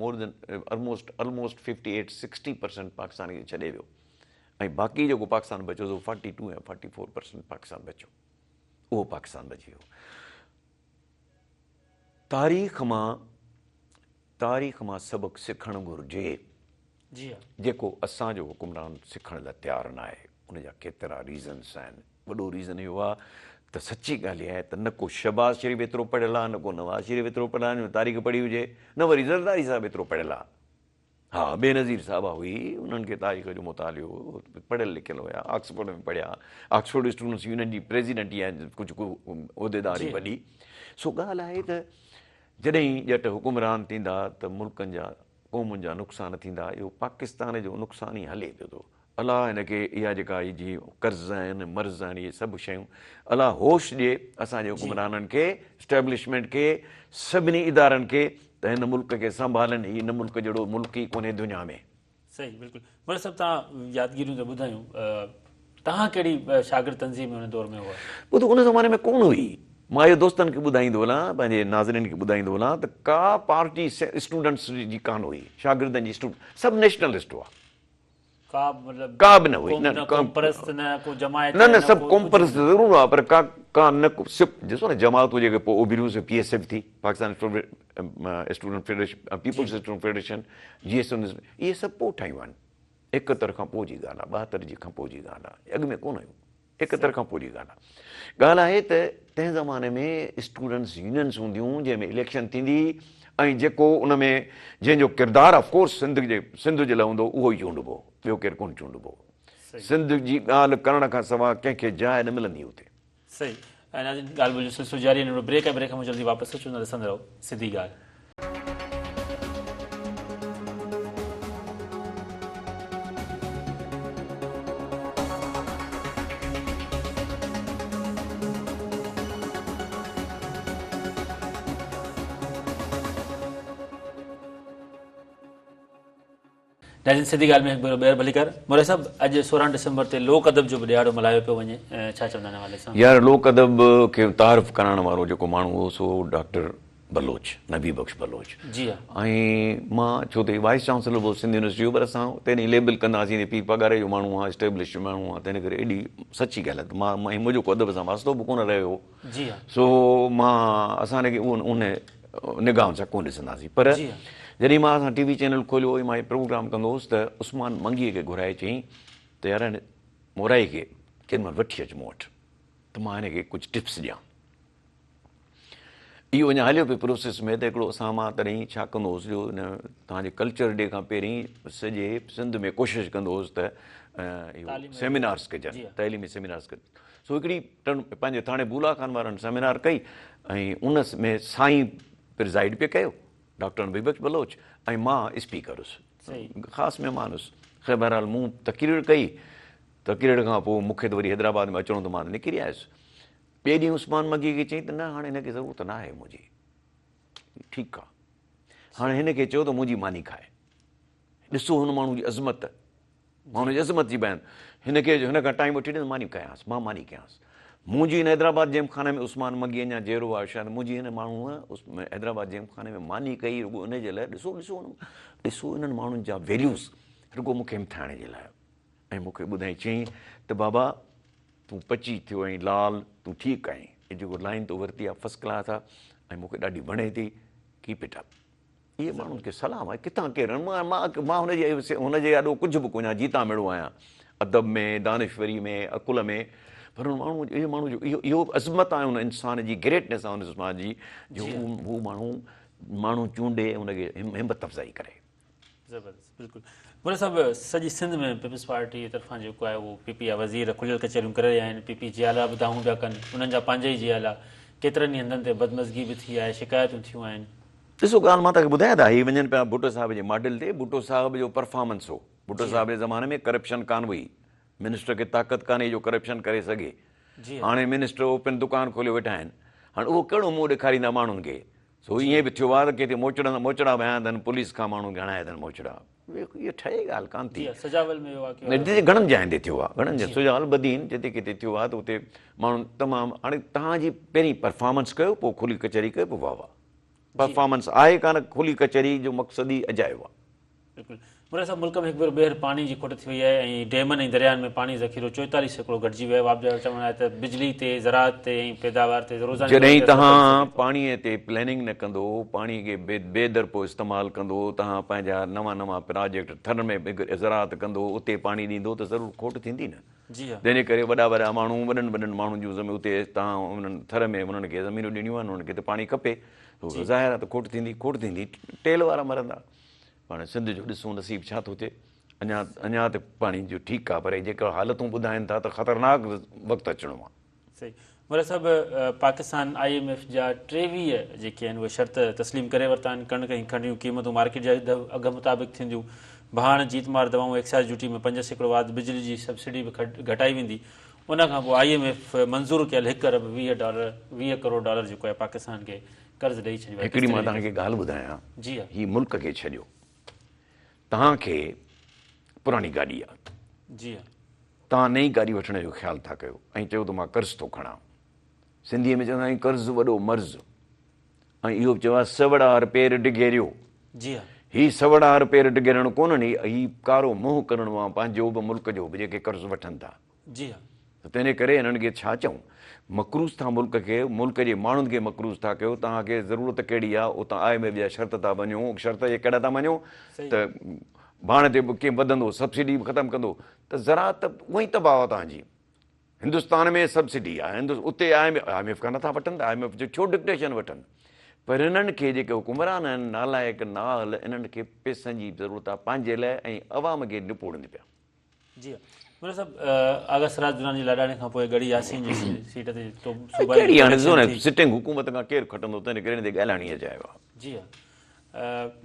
more than almost almost fifty eight sixty percent Pakistan کي ڇڏي ويو ۽ باقي جيڪو پاڪستان بچيو سو فارٽي ٽو يا فارٽي فور پرسنٽ پاڪستان بچيو اهو پاڪستان بچي ويو تاريخ مان تاريخ مان سبق سکڻ گهرجي جي جيڪو اسان جو حڪمران سکڻ لاء تيار ناهي ان جا ڪيترا ريزنس آهن وڏو ريزن اهو آهي ته سچي ڳالهه اها آهي ته نه ڪو شهباز شريف ايترو پڙهيل آهي نه ڪو نواز شريف ايترو پڙهيل آهي جو تاريخ پڙهي هجي نه وري زرداري صاحب ايترو پڙهيل آهي ها بينظير صاحبه هئي انهن کي تاريخ جو مطالعو هو پڙهيل لکيل هيا آڪسفورڊ ۾ پڙهيا آڪسفورڊ اسٽوڊنٽس يونين جي پريزيڊنٽ يا ڪجهه عهديداري وڏي سو ڳالهه آهي ته جڏهن ڄٽ حڪمران ٿيندا ته ملڪن جا قومن جا نقصان ٿيندا اهو پاڪستان جو نقصان ئي هلي پيو ٿو الله هن کي اها جيڪا هي جي قرض آهن مرض آهن اهي سڀ شيون الله هوش ڏي اسان جي حڪمرانن کي اسٽيبلشمينٽ کي سڀني ادارن کي ته هن ملڪ کي سنڀالن هي هن ملڪ جهڙو ملڪ ئي ڪونهي دنيا ۾. صحيح بلڪل ملڪ صاحب توهان يادگيريون ته ٻڌايون توهان ڪهڙي شاگرد تنظيم ۾ ان دور ۾ هئا؟ ٻڌ ان زماني ۾ ڪونه هئي مان اهو دوستن کي ٻڌائيندو هلان پنهنجي ناظرين کي ٻڌائيندو هلان ته ڪا پارٽي اسٽوڊنٽس جي ڪانه هئي شاگردن جي اسٽوڊنٽ سڀ نيشنلسٽ هئا ڪا به مطلب ڪا به نه هئي نه قوم پرست نه ڪو جماعت نه نه سڀ قوم پرست ضرور هئا پر ڪا ڪا نه سپ ڏسو نه جماعتون جيڪي پوء اڀريون سي پي ايس ايف ٿي Pakistan student federation peoples student federation G S M اهي سڀ پوء ٺاهيون آهن 71 کان پوء جي ڳالهه آهي 72 جي کان پوء جي ڳالهه آهي اڳ ۾ ڪونه هيون 71 کان پوء جي ڳالهه آهي ڳالهه آهي ته تنهن زماني ۾ اسٽوڊنٽس يونينس هونديون جنهن ۾ اليڪشن ٿيندي ۽ جيڪو ان ۾ جنهن جو ڪردار آف ڪورس سنڌ جي سنڌ جي لاء هوندو اهو ئي چونڊبو ٻيو ڪير ڪونه چونڊبو سنڌ جي ڳالهه ڪرڻ کان سواء ڪنهن کي جاء نه ملندي اتي. صحيح ۽ ناظرين ڳالهه ٻولهه جو سلسلو جاري آهي ننڍڙو بريڪ آهي بريڪ کان پوء جلدي واپس اچون ٿا ڏسندا رهو سڌي ڳالهه. ناظرين سڌي ڳالهه ۾ هڪ ڀيرو ٻيهر ڀليڪار مورائي صاحب اڄ 16 ڊسمبر تي لوڪ ادب جو به ڏهاڙو ملهايو پيو وڃي ڇا چوندا ان حوالي سان؟ يار لوڪ ادب کي تعارف ڪرائڻ وارو جيڪو ماڻهو هو سو ڊاڪٽر بلوچ نبي بخش بلوچ جي ها. ۽ مان ڇو ته هي وائيس چانسلر به هو سنڌ يونيورسٽي جو پر اسان تڏهن ليبل ڪندا هئاسين ته پير پاڳاري جو ماڻهو آهي اسٽيبلش ماڻهو آهي تنهن ڪري ايڏي سچي ڳالهه آهي ته مان ۽ منهنجو ڪو ادب سان واسطو به ڪونه رهيو هو جي ها. سو مان اسان ان کي ان نگاهن سان ڪونه ڏسندا هئاسين پر جي ها. جڏهن مان اسان ٽي وي چينل کوليو ۽ مان هي پروگرام ڪندو هوس ته عثمان منگيء کي گهرائي چيائين ته يار هن مورائي کي ڪيڏي مهل وٺي اچ مون وٽ ته مان هن کي ڪجهه ٽپس ڏيان. اهو اڃا هليو پئي پروسيس ۾ ته هڪڙو اسان مان تڏهن ڇا ڪندو هوس جو ان توهان جي ڪلچر ڊي کان پهرين سڄي سنڌ ۾ ڪوشش ڪندو هوس ته اهو سيمينارس ڪجن تعليمي سيمينارس ڪجن سو هڪڙي پنهنجي ٿاڻي بولا خان وارن سيمينار ڪئي ۽ ان ۾ سائين پرزائيڊ پئي ڪيو ڊاڪٽر نبي بخش بلوچ ۽ مان اسپيڪر هوس خاص مهمان هوس خير بهرحال مون تقرير ڪئي تقرير کان پوء مون کي ته وري حيدرآباد ۾ اچڻو ته مان نڪري آيس ٻئي ڏينهن عثمان مگيء کي چيائين ته نه هاڻي هن کي ضرورت نه آهي منهنجي. ٺيڪ آ. هاڻي هن کي چئو ته منهنجي ماني کائي. ڏسو هن ماڻهو جي عظمت. ماڻهو جي عظمت جي بيان. هن کي هن کان ٽائيم وٺي ڏي ته ماني کايانس. مان ماني ڪيانس. منهنجي هن حيدرآباد جيم خاني ۾ عثمان مگي اڃا جيئرو آهي شايد منهنجي هن ماڻهوء حيدرآباد جيم خاني ۾ ماني ڪئي رڳو ان جي لاء ڏسو ڏسو ڏسو انهن ماڻهن جا ويليوز رڳو مون کي همٿائڻ جي لاء ۽ مون کي ٻڌائين چيائين ته بابا تون پچي ٿيو آهين لال، تون ٺيڪ آهين، هي جيڪو لائين تو ورتي آهي فرسٽ ڪلاس آهي ۽ مون کي ڏاڍي وڻي ٿي، ڪيپ it up. اهي ماڻهن کي سلام آهي، ڪٿان ڪير مان مان هن جي هن جي آڏو ڪجهه به ڪونه آهيان، جيتا ميڙو آهيان ادب ۾ دانشوري ۾ عقل ۾ پر هن ماڻهو اهي ماڻهو جو اهو اهو عظمت آهي هن انسان جي گريٽنيس آهي هن انسان جي جو هو ماڻهو ماڻهو چونڊي هن کي همت افزائي ڪري. زبردست بلڪل مولوي صاحب سڄي سنڌ ۾ پيپلز پارٽي طرفان جيڪو آهي اهو پي پي جا وزير کليل ڪچهريون ڪري رهيا آهن پي پي جيالا به دانهون پيا ڪن انهن جا پنهنجا ئي جيالا ڪيترن ئي هنڌن تي بدمزگي به ٿي آهي شڪايتون ٿيون آهن. ڏسو ڳالهه مان توهان کي ٻڌايان ته هي وڃن پيا ڀٽو صاحب جي ماڊل تي ڀٽو صاحب جو پرفارمنس هو ڀٽو صاحب جي زماني ۾ ڪرپشن ڪانه هئي منسٽر کي طاقت ڪانه هئي جو ڪرپشن ڪري سگهي هاڻي منسٽر اوپن دڪان کوليو ويٺا آهن هاڻي اهو ڪهڙو منهن ڏيکاريندا ماڻهن کي سو ائين به ٿيو آهي ته ڪٿي موچڙن موچڙا وهيا اٿن پوليس کان ماڻهو کي هڻايا اٿن موچڙا اهو ٺهي ڳالهه ڪانه ٿي. جي سجاول ۾ اهو واقعو آهي. گهڻن جاين تي ٿيو آهي گهڻن جاين سجاول بدين جتي ڪٿي ٿيو آهي ته اتي ماڻهو تمام هاڻي توهان جي پهرين پرفارمنس ڪيو پوء کلي ڪچهري ڪيو پوء واهه واهه پرفارمنس آهي ڪانه کلي ڪچهري جو مقصد ئي اجايو آهي. بلڪل مراد صاحب ملڪ ۾ هڪ ڀيرو ٻيهر پاڻي جي کوٽ ٿي وئي آهي ۽ ڊيمن ۽ دريائن ۾ پاڻي ذخيرو 44% گهٽجي ويو آهي واپڊا جو چوڻ آهي ته بجلي تي زراعت تي ۽ پيداوار تي روزاني طور جڏهن تي اثر پئجي توهان سگهي ٿو. پاڻي تي پلاننگ نه ڪندو پاڻي کي بي درپو استعمال ڪندو توهان پنهنجا نوان نوان پراجيڪٽ ٿر ۾ به زراعت ڪندو اتي پاڻي ڏيندو ته ضرور کوٽ ٿيندي نه جي ها. تنهن جي ڪري وڏا وڏا ماڻهو وڏن وڏن ماڻهن جون زمينون اتي توهان انهن ٿر ۾ انهن کي زمينون ڏنيون آهن انهن کي ته پاڻي کپي ظاهر آهي ته کوٽ ٿيندي کوٽ ٿيندي ٽيل وارا مرندا. پاڻ سنڌ جو ڏسون نصيب ڇا ٿو ٿئي. اڃا اڃا ته پاڻي جو ٺيڪ آ پر هي جيڪا حالتون ٻڌائين ٿا ته خطرناڪ وقت اچڻو آ. صحيح مولوي صاحب پاڪستان I M F جا 23 جيڪي آهن اهي شرط تسليم ڪري ورتا آهن ڪڻڪ ۽ کنڊ جون قيمتون مارڪيٽ جي اگهه مطابق ٿينديون ڀاڻ جيت مار دوائون ايڪسائز ڊيوٽي ۾ 5% واڌ بجلي جي سبسڊي به گهٽائي ويندي ان کان پوء I M F منظور ڪيل هڪ ارب 20 ڊالر 20 ڪروڙ ڊالر جيڪو آهي پاڪستان کي قرض ڏئي ڇڏيو آهي. هڪڙي مان توهان کي ڳالهه ٻڌايان جي ها. هي ملڪ کي ڇڏيو توهان کي پراڻي گاڏي آ جي ها. توهان نئين گاڏي وٺڻ جو خيال ٿا ڪيو ۽ چئو ته مان قرض ٿو کڻان سنڌيء ۾ چوندا آهيون قرض وڏو مرض ۽ اهو به چئبو آهي سوڙار پير ڊگهيريو جي ها. هي سوڙار پير ڊگهيرڻ ڪونهن هي ڪارو منهن ڪرڻو آ پنهنجو به ملڪ جو به جيڪي قرض وٺن ٿا. جي ها. ته تنهنجي ڪري هنن کي ڇا چئون؟ مقروض ٿا ملڪ کي، ملڪ جي ماڻهن کي مقروض ٿا ڪيو، توهان کي ضرورت ڪهڙي آ، اتان I M F جا شرط ٿا مڃو، شرط اهي ڪهڙا ٿا مڃو ته ڀاڻ تي به ڪيئن وڌندو، سبسڊي به ختم ڪندو ته زراعت ته اونئن ئي تباهه آ توهان جي. هندستان ۾ سبسڊي آ، اتي I M F کان نٿا وٺن ته I M F جو ڇو ڊڪٽيشن وٺن؟ پر هنن کي جيڪي حڪمران آهن نالائق نااهل انهن کي پئسن جي ضرورت آ پنهنجي لاء ۽ عوام کي نپوڙين پيا. جي ها مولوي صاحب آغا سراج دراني جي لاڏاڻي کان پوء ڳڙهي ياسين جي سيٽ تي تو صوبائي ڪهڙي هاڻي ڏسو نه سٽنگ حڪومت کان ڪير کٽندو تنهن ڪري هن تي ڳالهائڻ ئي اجايو آهي. جي ها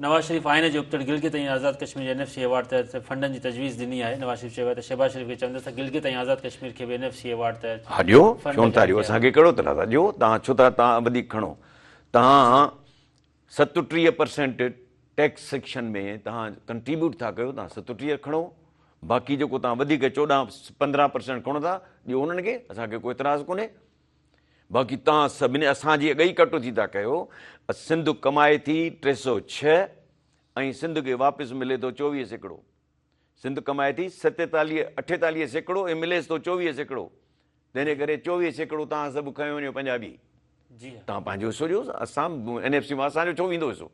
نواز شريف آئين جي ابتڙ گلگت ۽ آزاد ڪشمير جي اين ايف سي ايوارڊ تحت فنڊن جي تجويز ڏني آهي نواز شريف چيو آهي ته شهباز شريف کي چوندس ته گلگت ۽ آزاد ڪشمير کي به اين ايف سي ايوارڊ تحت ها ڏيو فنڊ ڇو نٿا جاري ڏيو ڪيا اسان کي ڪهڙو اعتراض آهي ڏيو توهان ڇو ٿا توهان وڌيڪ کڻو توهان 37 پرسينٽ ٽيڪس سيڪشن ۾ توهان ڪنٽريبيوٽ ٿا ڪيو توهان 37 کڻو باقي جيڪو توهان وڌيڪ 14 15 پرسينٽ کڻو ٿا ڏيو انهن کي اسان کي ڪو اعتراض ڪونهي باقي توهان سڀني اسان جي اڳ ئي ڪٽوتي ٿا ڪيو سنڌ ڪمائي ٿي 306 ۽ سنڌ کي واپس ملي ٿو 24%. سنڌ ڪمائي ٿي 47 48% ۽ مليس ٿو 24%، تنهنجي ڪري 24% توهان سڀ کنيو وڃو پنجابي. جي ها. توهان پنهنجو حصو ڏيو، اسان اين ايف سي مان اسان جو ڇو ويندو حصو؟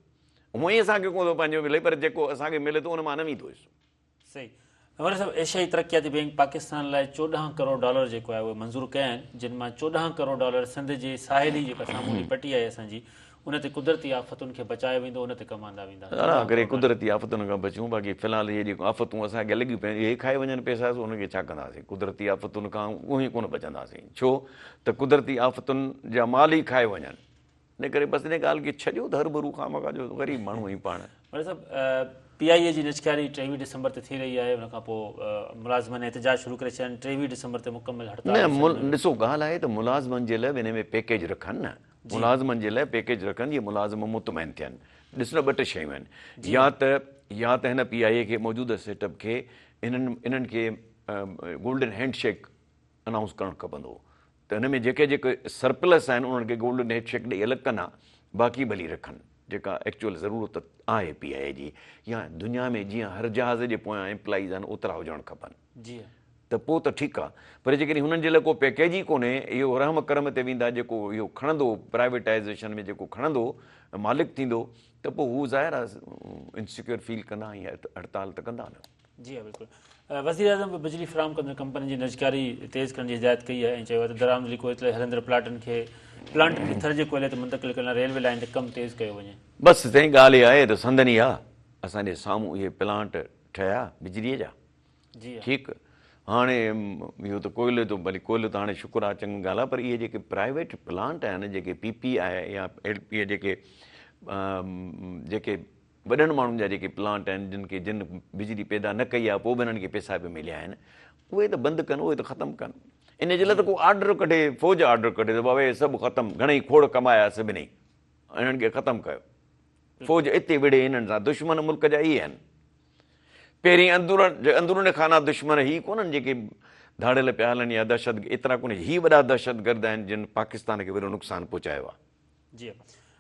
هونئن ئي اسان کي ڪونه ٿو پنهنجو ملي پر جيڪو اسان کي ملي ٿو ان مان نه ويندو حصو. صحيح مورائي صاحب ايشيائي ترقياتي بينڪ پاڪستان لاء 14 ڪروڙ ڊالر جيڪو آهي اهي منظور ڪيا آهن جن مان 14 ڪروڙ ڊالر سنڌ جي ساحلي جيڪا سامونڊي پٽي آهي اسان جي ان تي قدرتي آفتن کي بچايو ويندو ان تي ڪم آندا ويندا. الله ڪري قدرتي آفتن کان بچون باقي في الحال اهي جيڪو آفتون اسان کي لڳيون پيون آهن اهي کائي وڃن پئسا سو ان کي ڇا ڪنداسين قدرتي آفتن کان اونهي ڪونه بچنداسين ڇو ته قدرتي آفتن جا مال ئي کائي وڃن ان ڪري بس ان ڳالهه کي ڇڏيو ته هربرو خوامخواه جو غريب ماڻهو آهيون پاڻ. مورائي صاحب پي آء اي جي نجڪاري 23 ڊسمبر تي ٿي رهي آهي ان کان پوء ملازمن احتجاج شروع ڪري ڇڏيا آهن 23 ڊسمبر تي مڪمل هڙتال نه ڏسو ڳالهه آهي ته ملازمن جي لاء به ان ۾ پيڪيج رکن نه ملازمن جي لاء پيڪيج رکن جيئن ملازم مطمئن ٿين ڏس نه ٻه ٽي شيون آهن يا ته يا ته هن پي آء اي کي موجوده سيٽ اپ کي انهن انهن کي گولڊن هينڊ شيڪ انائونس ڪرڻ کپندو ته هن ۾ جيڪي جيڪي سرپلس آهن انهن کي گولڊن هيڊ شيڪ ڏئي الڳ ڪن ها باقي ڀلي رکن جيڪا ايڪچوئل ضرورت آهي پي آء اي جي يا دنيا ۾ جيئن هر جهاز جي پويان ايمپلائيز آهن اوترا هجڻ کپن جي ته پوء ته ٺيڪ آهي پر جيڪڏهن هنن جي لاء ڪو پيڪيج ئي ڪونهي اهو رحم ڪرم تي ويندا جيڪو اهو کڻندو پرائيويٽائيزيشن ۾ جيڪو کڻندو مالڪ ٿيندو ته پوء هو ظاهر آهي انسيڪيور فيل ڪندا ۽ هڙتال ته ڪندا نه. جي ها بلڪل وزيراعظم به بجلي فراهم ڪندڙ ڪمپنين جي نجڪاري تيز ڪرڻ جي هدايت ڪئي آهي ۽ چيو آهي ته درآمدي ڪوئلي تي هلندڙ پلانٽن کي پلانٽن کي ٿر جي ڪوئلي تي منتقل ڪرڻ لاء ريلوي لائين تي ڪم تيز ڪيو وڃي. بس سائين ڳالهه اها آهي ته سندن ئي آ اسان جي سامهون اهي پلانٽ ٺهيا بجلي جا جي ها. ٺيڪ هاڻي اهو ته ڪوئلي تو ڀلي ڪوئلو ته هاڻي شڪر آ چڱي ڳالهه آ پر اهي جيڪي پرائيويٽ پلانٽ آهن جيڪي پي پي آهي يا ايل پي جيڪي جيڪي وڏن ماڻهن جا جيڪي پلانٽ آهن جن کي جن بجلي پيدا نه ڪئي آهي پوء به انهن کي پئسا به مليا آهن اهي ته بند ڪن اهي ته ختم ڪن ان جي لاء ته ڪو آرڊر ڪڍي فوج آرڊر ڪڍي ته بابا اهي سڀ ختم گهڻئي کوڙ ڪمايا سڀني انهن کي ختم ڪيو فوج اتي وڙهي انهن سان دشمن ملڪ جا اهي آهن پهرين اندرون اندرون خانه دشمن هي ڪونهن جيڪي ڌاڙيل پيا هلن يا دهشت ايترا ڪونهي هي وڏا دهشتگرد آهن جن پاڪستان کي وڏو نقصان پهچايو آهي. جي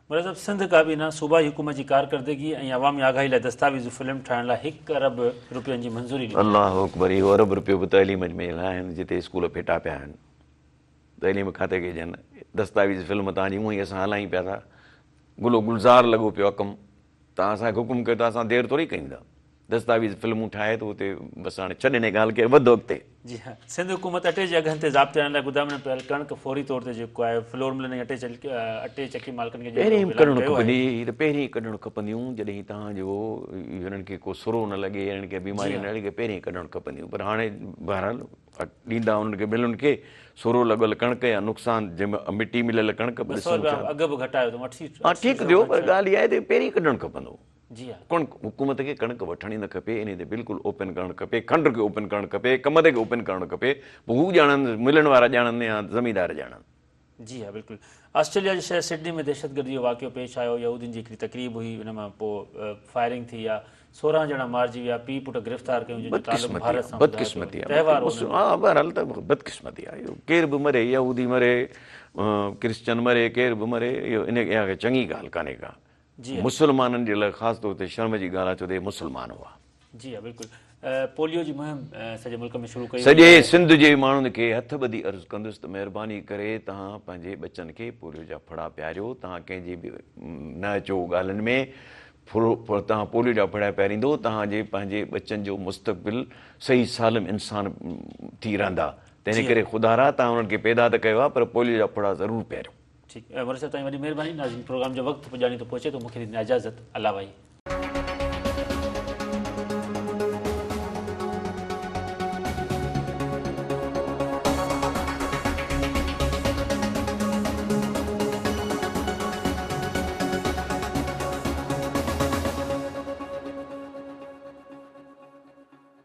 مراد صاحب سنڌ ڪابينا صوبائي حڪومت جي ڪارڪردگي ۽ عوامي آگاهي لاء دستاويزي فلم ٺاهڻ لاء هڪ ارب رپين جي منظوري ڏني آهي. الله اڪبر اهو ارب رپيو به تعليم ۾ لاهين جتي اسڪول ڦٽا پيا آهن تعليم کاتي کي ڏين دستاويز فلم توهان جي هونئن ئي اسان هلايون پيا ٿا گل و گلزار لڳو پيو آهي ڪم توهان اسان کي حڪم ڪيو ته اسان دير ٿوري ڪيون ٿا. دستاويز فلمون ٺاهي ته اتي بس هاڻي ڇڏ انهي ڳالهه کي وڌ اڳتي. جي ها سنڌ حڪومت اٽي جي اگهن تي ضابطي آڻڻ لاء گدامن ۾ پيل ڪڻڪ فوري طور تي جيڪو آهي فلور ملن ۽ اٽي چڪي مالڪن کي ڏيڻ جو پهرين اعلان ڪڍڻ ڪيو آهي. کپندي هي ته پهرين ڪڍڻ کپنديون جڏهن توهان جو هنن کي ڪو سرو نه لڳي هنن کي بيماري نه لڳي پهرين ڪڍڻ کپنديون پر هاڻي بهرحال ڏيندا انهن کي ملن کي سرو لڳل ڪڻڪ يا نقصان جنهن ۾ مٽي مليل ڪڻڪ به 200 ڏسون رپيا ڇا اگهه به گهٽايو اٿئون 80 ها ٺيڪ ٿيو پر ڳالهه اها آهي ته پهرين ڪڍڻ کپندو جي ها. ڪڻڪ حڪومت کي ڪڻڪ وٺڻ ئي نه کپي انهي تي بلڪل اوپن ڪرڻ کپي کنڊ کي اوپن ڪرڻ کپي ڪمند کي اوپن ڪرڻ کپي پوء هو ڄاڻن ملن وارا ڄاڻن يا زميندار ڄاڻن. جي ها بلڪل آسٽريليا جي شهر سڊني ۾ دهشتگردي جو واقعو پيش آيو يهودين جي هڪڙي تقريب هئي ان مان پوء فائرنگ ٿي آ 16 ڄڻا مارجي ويا پيء پٽ گرفتار ڪيون جن جو تعلق ڀارت سان ٻڌايو پيو وڃي تهوار هو انهن جو. ها بهرحال ته بدقسمتي آ اهو ڪير به مري يهودي مري ڪرسچن مري ڪير به مري اهو ان اها چڱي ڳالهه ڪانهي ڪا مسلمانن جي لاء خاص طور تي شرم جي ڳالهه آهي ڇو ته اهي مسلمان هئا. جي ها بلڪل پوليو جي مهم سڄي ملڪ ۾ شروع ڪئي وئي سڄي آهي. سنڌ جي ماڻهن کي هٿ ٻڌي عرض ڪندس ته مهرباني ڪري توهان پنهنجي ٻچن کي پوليو جا ڦڙا پياريو توهان ڪنهن جي به نه اچو ڳالهين ۾ توهان پوليو جا ڦڙا پياريندو توهان جي پنهنجي ٻچن جو مستقبل صحيح سالم انسان ٿي رهندا تنهن ڪري خدارا توهان انهن کي پيدا ته ڪيو آهي پر پوليو جا ڦڙا ضرور پياريو. ٺيڪ مرشد سائين وڏي مهرباني ناظرين پروگرام جو وقت پڄاڻي تي پهچي ٿو مونکي ڏيندا اجازت الله ڀائي.